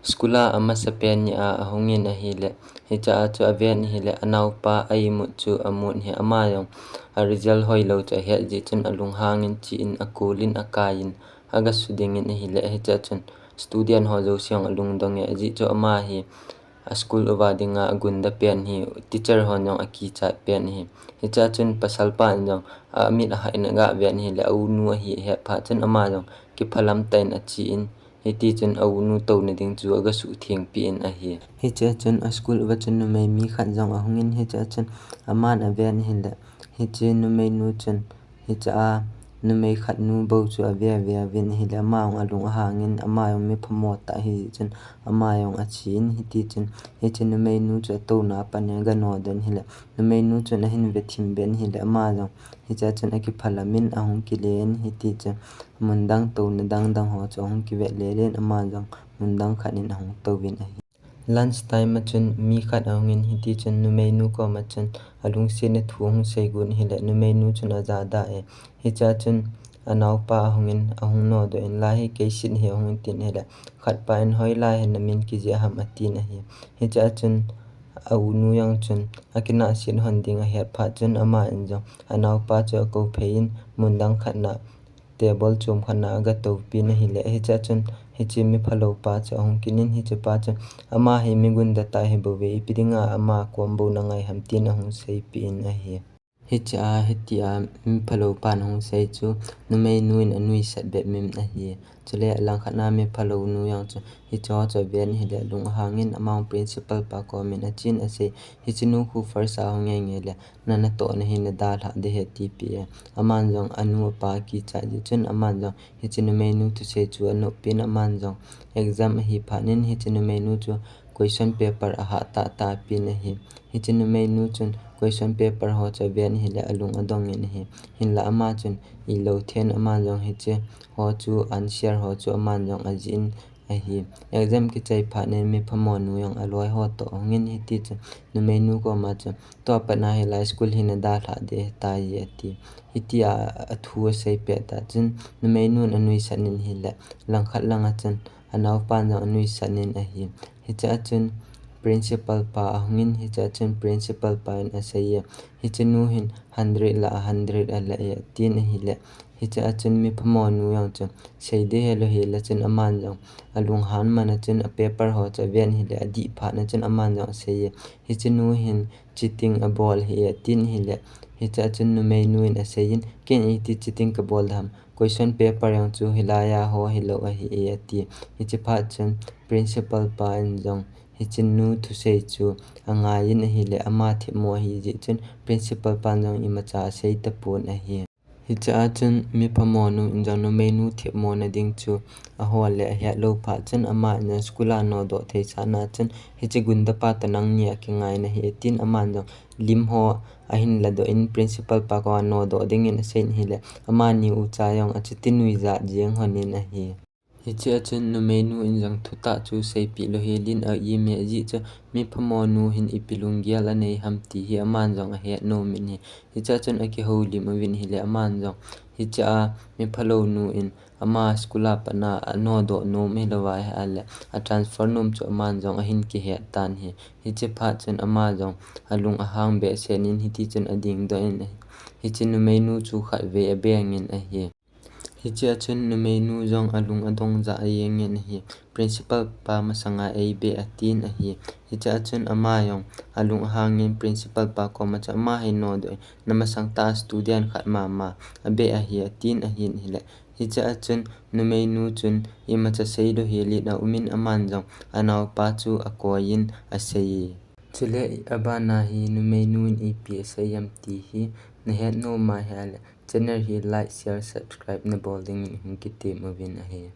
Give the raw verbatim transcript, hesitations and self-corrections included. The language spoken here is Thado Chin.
School a amasapen ni a ahungin ahile, hiche a chu aven ahile, anaopa a imut chu amun ahi, ama jong a result hoilou chu ahet jeh chun alunghangin chein akolin akaiyin, aga sudingin ahile, hiche a chun student ho jouse jong alungdong e, ajeh chu ama hi a school uva dinga agunda pen ahi, teacher hon jong akichat pen ahi. Hiche a chun pasalpa in jong amit ahah in aga ven ahile, aunu ahi ahet phat chun ama jong kiphalam tah in achen, hiti chun aunu touna ding chu aga suhthengpeh in ahi. Hiche a chun a school uva chun numei mi khat jong ahungin, hiche a chun aman aven ahile, hiche numeinu chun, hiche a numei khat nu bou chu ave ave uvin ahile, ama jong alung ahangin, ama jong mi phamo tah ahi jeh chun ama jong achen, hiti chun hiche numeinu chu atouna a pat in aga nodoh in ahile, numeinu chun ahin vethim beh in ahile, ama jong hiche a chun akiphalamin ahung kile in, hiti chun mun dang touna dang dang ho chu ahung kivet lele in, ama jong mun dang khat in ahung touvin ahi. Lunch time a chun mi khat ahungin, hiti chun numeinu koma chun alungsetna thu ahung seigon ahile, numeinu chun ajahda e. Hiche a chun anaopa ahungin ahung nodoh in, lai hi kei seat ahi ahung tin ahile, khatpa in hoilai hi namin kijih ham atin ahi. Hiche a chun aunu jong chun akinahset lhon ding ahet phat chun aman jong anaopa chu akou phei in mun dang khat na table chom khat na aga toupin ahile, hiche a chun hiche mi phalou pa chu ahung kit in, hiche pa chun ama hi mi gunda tah ahi bouve, ipi dinga ama kom bou nangai ham tin ahung seipeh in ahi. Hiche a, hitia mi phalou pan ahung sei chu numeinu in anuisat bep min ahi. Chule alangkhat na mi phalou nu jong chu hiche ho chu aven ahile alung ahangin, ama jong principal pa komin achen asei, hiche nu khu first a ahung nge nge le, na natohna hi nadalhah ding ahi atipeh e. Aman jong anu apa kichat jeh chun aman jong hiche numeinu thusei chu anoppin, aman jong exam ahi phat in hiche numeinu chu question paper ahah tah tah pin ahi. Hiche numeinu chun question paper ho chu aven ahile alung adongin ahi. Hinla ama chun ilou then aman jong hiche ho chu answer ho chu aman jong ajih in ahi. Exam kichai phat in mi phamo nu jong aloi ho toh ahungin, hiti chun numeinu koma chun, tua pat na hilai school hi nadalhah ding ahitai ati. Hitia athu asei pet tah chun numeinun anuisat in ahile, langkhat langa chun anaopan jong anuisat in ahi. Hiche a chun principal pa ahungin, hiche a chun principal pa in asei e, hiche nu hin hundred lah a hundred ala e atin ahile, hiche a chun mi phamo nu jong chun sei ding helou hile chun aman jong alunghan man a chun a paper ho chu aven ahile, adih phat na chun aman jong asei e, hiche nu hin cheating abol ahi atin ahile, hiche a chun numeinu in asei in, ken iti cheating kabol ding ham, question paper jong chu hilai a ho hilou ahi e ati. Hiche phat chun principal pa in jong hiche nu thusei chu angaiyin ahile, ama themmo ahi jeh chun principal pan jong imacha asei tapon ahi. Hiche a chun mi phamo nu in jong numeinu themmona ding chu ahol le ahetlou phat chun, aman jong school a nodoh thei sahna chun, hiche gunda pa toh nangni a kingai nahi atin, aman jong lim ho ahin ladoh in principal pa koma nodoh dingin asei in ahile, amani ucha jong achuti nuijat jeng lhonin ahi. Hiche a chun numeinu in jong thutah chu seipeh lou helin a-im e, ajeh chu mi phamo nu hin ipi lunggel anei ham ti hi aman jong ahet nom in ahi. Hiche a chun akihoulim uvin ahile, aman jong hiche a mi phalou nu in ama school a pat na anodoh nom ahilou va ahile, a transfer nom chu aman jong ahin kihet tan ahi. Hiche phat chun ama jong alung ahang behseh in, hiti chun adingdoh in ahi. Hiche numeinu chu khatvei abengin ahi. Hiche a chun numeinu jong alung adong jah a ajengin ahi. Principal pa masanga eibeh atin ahi. Hiche a chun ama jong alung ahangin principal pa koma chun, ama hi nodoh in, namasang tah a student khat mama abeh ahi atin ahin ahile, hiche a chun numeinu chun imacha seilou helin aumin, aman jong anaopa chu akoiyin asei e. Chule abana hi numeinu in ipi asei ham ti hi nahet nom ahile, channel hi like, share, subscribe nabol dingin hung kitem uvin ahi.